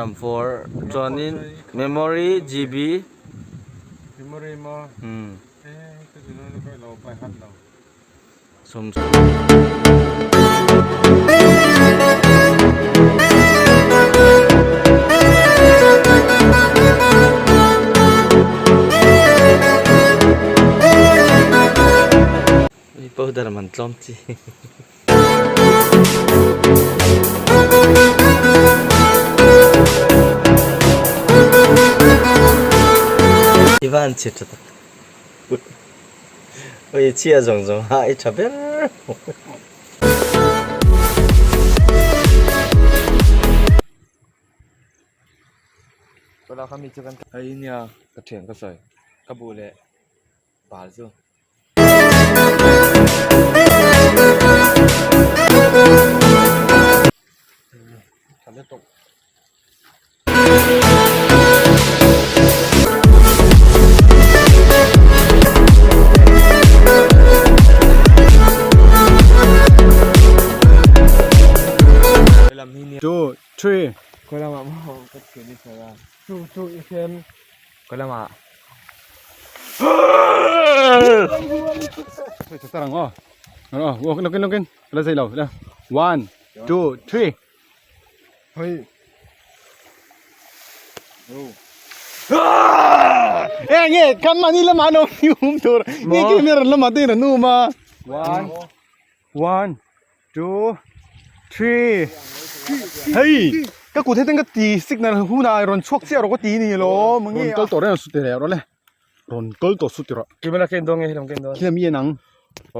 Ram 4 chuanin memory GB. Memory maw? Umm. E ka ti lo ka lo pai hat lo. Sum. Powder man tlawm chi. I van chhe tha tak. Ui chhia zawng zawng ha i tha ber. Hei nia ka thian ka sawi ka buh leh bal chu. Two, three. One, two, three. Hei. Ê nghe kan mani lama no um tur. Nge ki mer lama te ra nu ma. One, one, two, three. Hei, ka kut heten ka ti signal huna rawn chhuak chiah rawh ka ti ni lo. Mange kal tawh reng su ti reh rawh le. Rawn kal tawh su ti rawh. Kimela ken dawn nge helam ken dawn. Khilam i en ang.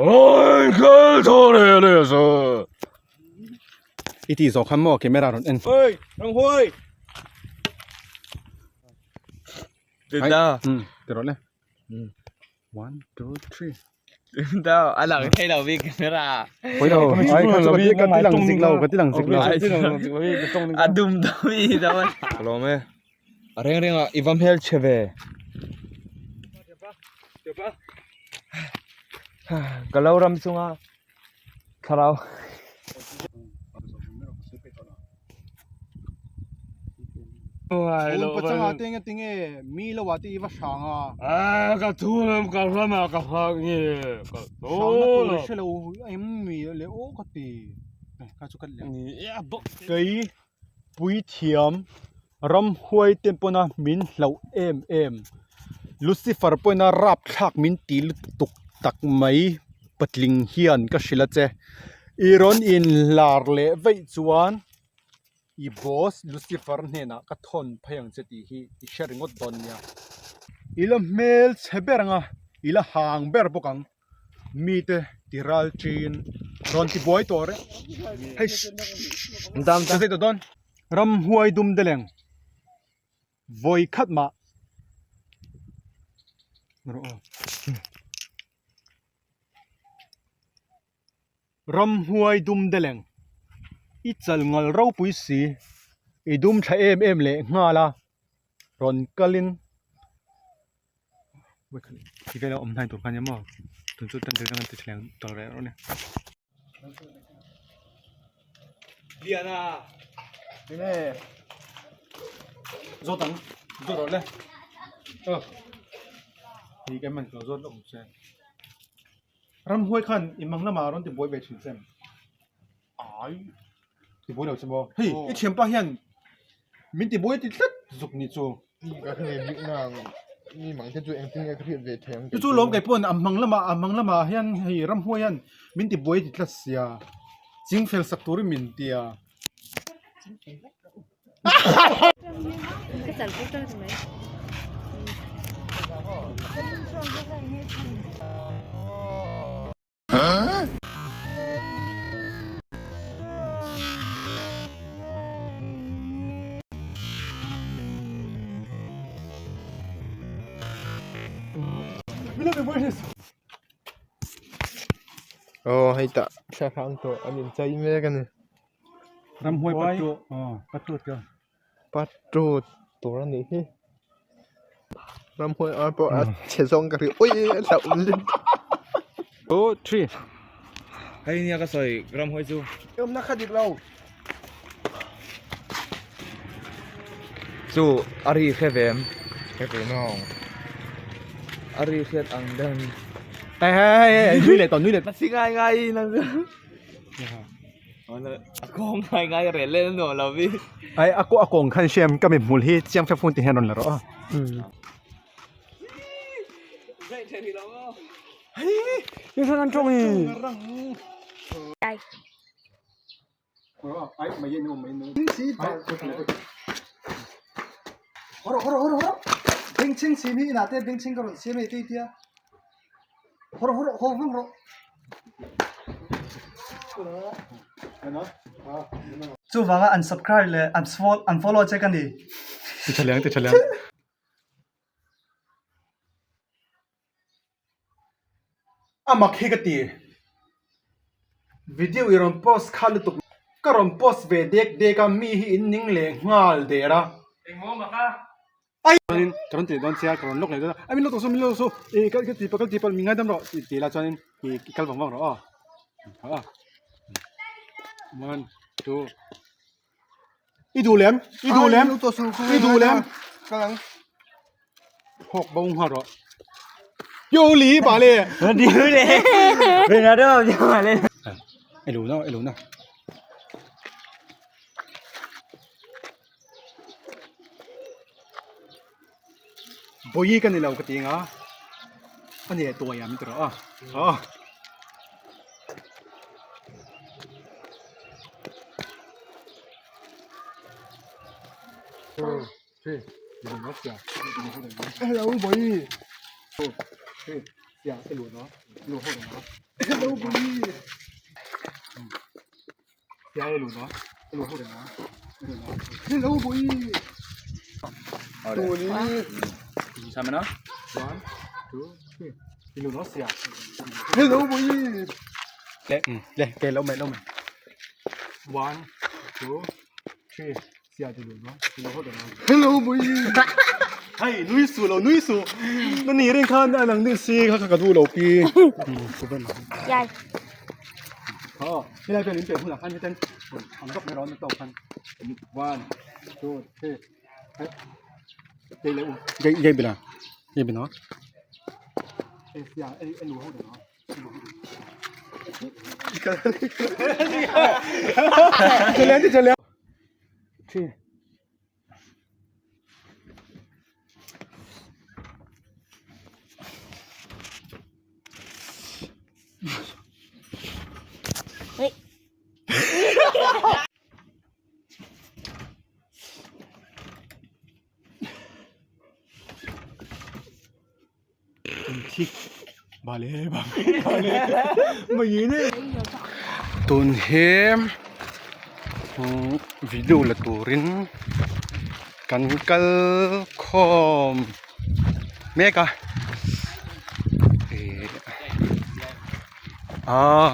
Rawn kal tawh reh le su. I tih zawh khan maw camera rawn en. Oi, Ranghuai. Tinda. Ti rawh le. 1 2 3. Tinda, a lang thei lo bik camera. Poi lo, ai kha chu ka ti lang zik lo, ka ti lang zik lo. A dum deuh i deuh a. Ka lawm e. A reng reng ah i va hmel chhe ve. Ka lo ram chunga thlarau. Phone pachanga te nge tinge mi lo ah te i va hrang a. A ka thu lam ka ram ah ka hrang nge ka thu Hrang na tur i hre lo em mi le aw ka ti. Kha chu ka leh. Ni e a bawk. Kei puithiam ramhuai te pawna min hlauh em em Lucifer pawina rapthlak min ti lutuk tak mai patling hian ka hrilh a che i rawn inlar leh vaih chuan i boss Lucifer hnenah ka thawn phei ang che tih hi i hre ringawt dawn nia i la hmel chhe ber ang a i la hang ber bawk ang. mite ti ral ṭin rawn ti buai tawh reng hei ka zai tawh dawn ramhuai dum deleng vawi khat mah rawh aw ramhuai dum deleng i chal ngal ropui si i dum tha em em leh nghal a rawn kalin. Ti vel a awm hnai tur kha nia maw tun chu tan rilrang an ti thleng tawh reh rawh ni. Liana Enge zawt ang zawt rawh le aw hei ka man tawh zawt lawk ang che ramhuai khan i mang lamah rawn ti buai ve thin che em ai ti buai lo che maw hei i thianpa hian min ti buai ti tlat zuk ni chu. Ka hre ve bik nang mi mang te chu engtin nge ka hriat ve thei ang Chu chu lawm kei pawn a mang lamah a mang lamah hian hei ramhuai hian min ti buai ti tlat sia ching fel sak turin min ti a. Aw hei tah thla hrang tawh an inchei mek a ni. Ramhuai patu aw patu te patu tur a nih hi ramhuai ar pawh a chhe zawng ka hria ui a hlauh 2 3 Hei nia ka sawi ramhuai chu awmna kha dik lo. Chu a ri hre ve em? Hre ve no. A ri hriat ang deuh ni. Hei hei hei hei nui leh tawh nui leh. Si ngai ngai in a a kawng ngai ngai rel leh nuam lo vi. Ai a a kawng khan hriam ka mi hmul hi chiang fek fung ti hian rawn la rawh a. Bengchheng siam hi inah te bengchheng ka rawn siam e tih tia hawrh hawrh haw vang rawh chuvanga unsubscribe leh unfollow che ka ni. Ti tha liang ti tha liang. A mak hi ka ti. Video i rawn post kha lutuk ka rawn post ve dek dek a mi hi in ning leh nghal der a. Engmaw mak a? Ai! Chuanin ka rawn ti dawn che a, ka rawn lawk leh dawn a, a min lawk tawh suh, min lawk tawh suh, ih ka ti palh ka ti palh min ngaidam rawh tih ti la chuanin ih i kal vang vang rawh aw. One, two. I duh lem i duh lem i duh lem hawk bo nghal rawh yo li ba le Diu le. Ronaldo diu ma le. Ai lu na ai lu na Bawi ka ni lo ka ti nga a ni tuai a min ti rawh a Hello boy. Hello boy. Hello boy. Hello boy. Le ke lo mai lo mai one two three Hello boy. Hei nui su lo nui su na ni ring khan a nang ding si kha kha ka du lo pi Yai. Oh, helai pen in pe hunah khan heten ang rawk mai rawn tawk khan one two three dei le u dei dei bina dei bina e sia e e lu ho de na Chale chale three Tun hi video la turin kan kal khawm mek a ihh aaa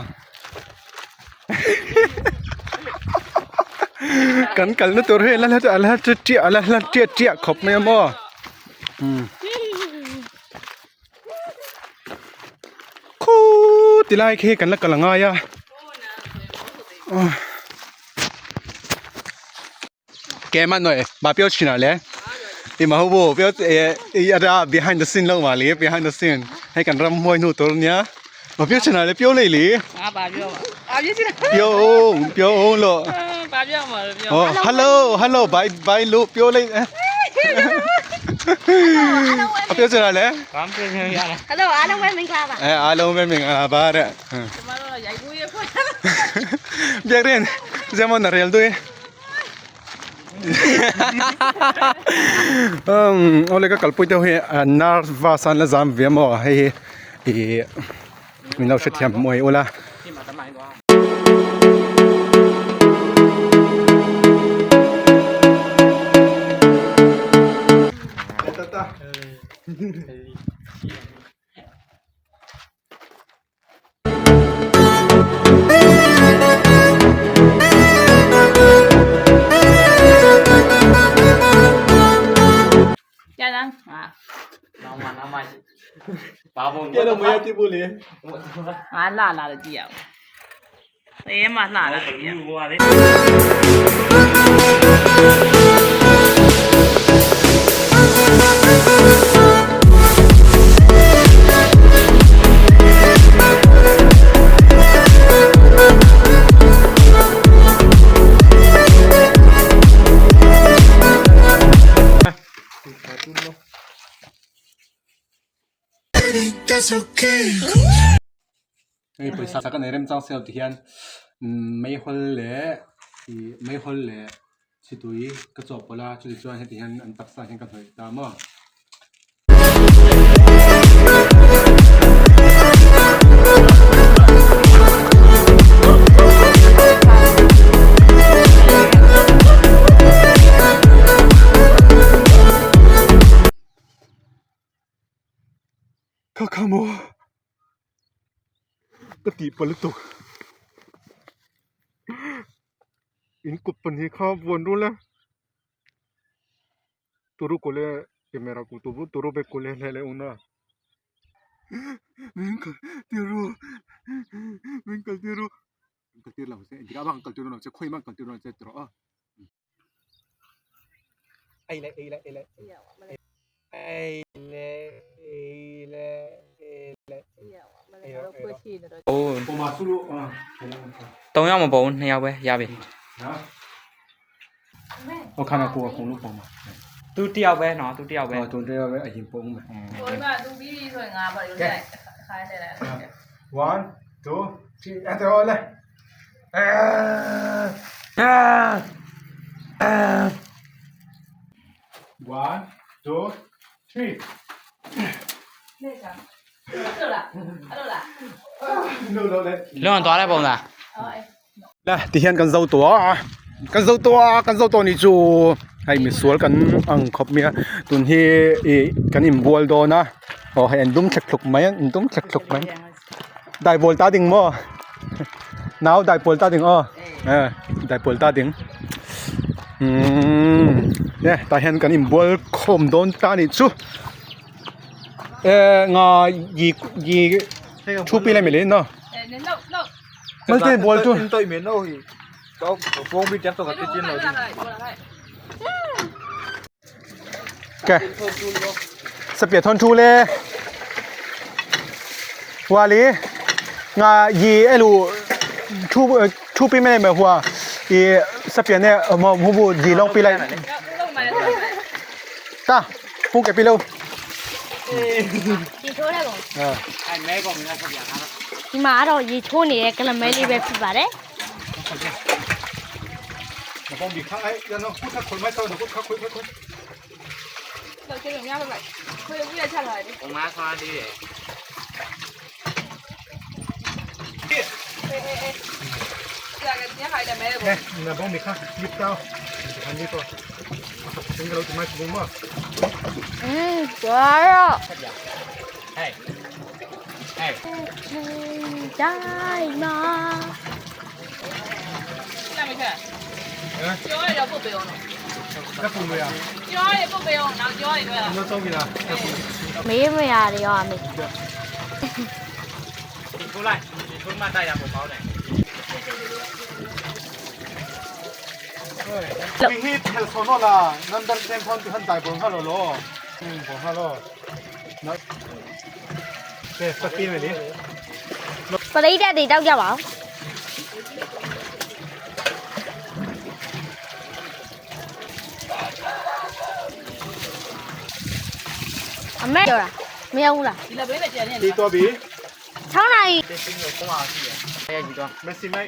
kan kalna tur hi a la a la hla tiah tiah khawp mai a maw. Khu ti lai khi kan la kal angai a ke man noi ba pio china le i ma hu pio e ada behind the scene lo ma li behind the scene hei kan ram hmuai hnu tur nia ba pio china le pio lei li pio pio lo Oh, hello, hello, bye, bye, lu, pio lei. A pio china le? Hello, အားလုံးပဲမင်္ဂလာပါ အဲအားလုံးပဲမင်္ဂလာပါတဲ့ ကျမတို့ရိုက်ကူးရခွင့် ပြရင်ဇမနရယ်တို့အမ်အိုလေကကလပွိတော့ဟဲနာဗာဆန်လဇမ်ဗေမောဟဲဒီမင်းတို့ရှက်ထမွေအိုလာ ရလားဟာ နောက်မှနောက်မှဘာပုံ ပြတော့မရတိဘူးလေ ငါလှလာလို့ကြည့်ရအောင်တရေမှလှလာကြည့်ရ ဟိုပါလေ Hei pawisa ka nei remchang sel ti hian meihawl leh ih meihawl leh chhitui ka chawhpawlh a chutih chuan heti hian an taksa ah hian ka hnawih ta maw. Kha kha maw ka tih palh lutuk in kut pahnih kha vuan rul e turu kawle camera ku tu turu bag kawle hle le una min kal tir ru min kal tir ru min kal tir lo che engtikah vang kal tir dawn lo che khawi mah kal tir dawn lo che ti rawh aw. Ei le ei le ei le ei le ei le ei le ၃ယောက်မပုံ2ယောက်ပဲရပြီ နော်ဟိုခါမှာကိုကခုံလို့ပုံမှာ သူတယောက်ပဲနော်သူတယောက်ပဲ ဟောတုံတဲပဲအရင်ပုံမယ် ကိုကသူပြီးပြီဆိုရင်ငါပါလို့လိုက်ခိုင်းတယ်လေ 1 2 3အဲ့တော့လဲအဲ1 2 3 ဟုတ်လားအဲ့လိုလား လို့လို့လဲ လွန်သွားတဲ့ပုံစံ အော်အေး လာti hian kan zo tua kan zo tua kan zo to ni chu hei mi sual kan ang khawp mai a tun hi ih kan inbual dawn a aw hei an dum thlek thluk mai a an dum thlek thluk mai dai bawl ta ding maw nau dai pawl ta ding aw eh dai pawl ta ding umm e tah hian kan inbual khawm dawn ta ni chu eh nga yi yi thu pi lai mai le na malte bual chu ke sapia thon thu le wali nga yi elu thu thu pi mai mai hua i sapia ne mo mu bu yi long pi lai ta pu ke pi lo ရေချိုးတဲ့ပုံ အဲ့မဲကောင်များဆက်ပြန်လာတော့ ဒီမှာကတော့ရေချိုးနေတဲ့ကလမဲလေးပဲဖြစ်ပါတယ် na bom bi kha ai ya no ku kha khol mai ta no ku kha khol mai khol တော့ကျေမြပါလိုက်ခွေးပြချက်လာတယ် ပုံမှန်ဆွားသေးတယ် အေးအေးအေးကြာကညခိုင်တယ်မဲကို na bom bi kha yip tao han ni to sing lo ti mai bu ma อืมကြွားတော့ ဟဲ့ဟဲ့ တိုင်းမှာ လာမချက်ကျော်ရတော့ပုတ်ပေးအောင်နော် ka pu ya ကျော်ရပုတ်ပေးအောင်နောက်ကျော်ရတွေ့လား no chong ki la မေးမရတယ်ရောအမေ ဒီထိုးလိုက်ဒီထိုးမှတိုက်ရပုံကောင်းတယ် mi hi thel sono la nandar chen khon ti han dai bon ha lo lo bon ha lo na ke sa pi me li ပရိသတ်တွေတောက်ကြပါဦးအမေပြောတာမရဘူးလား ဒီလက်ဘေးနဲ့ကျန်နေ ti to bi 6နာရီ ဒီစင်းကိုပုံအောင်ရှိတယ်အဲ့ဒီတော့ messi mai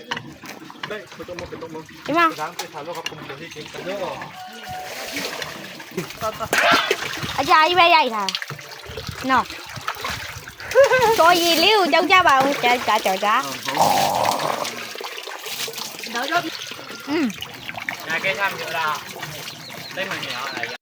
dai ko to mo ko to mo ဒီမှာ rang pe thalo ka pum ke ke ka do အကြာကြီးပဲရိုက်ထားတာနော်တော်ရီလေးကိုကြောက်ကြပါဦးကြာကြာကြောက်ကြ နောက်ကျော် อืม ညာကဲချမျိုးလားတိတ်မှန်နေအောင်လား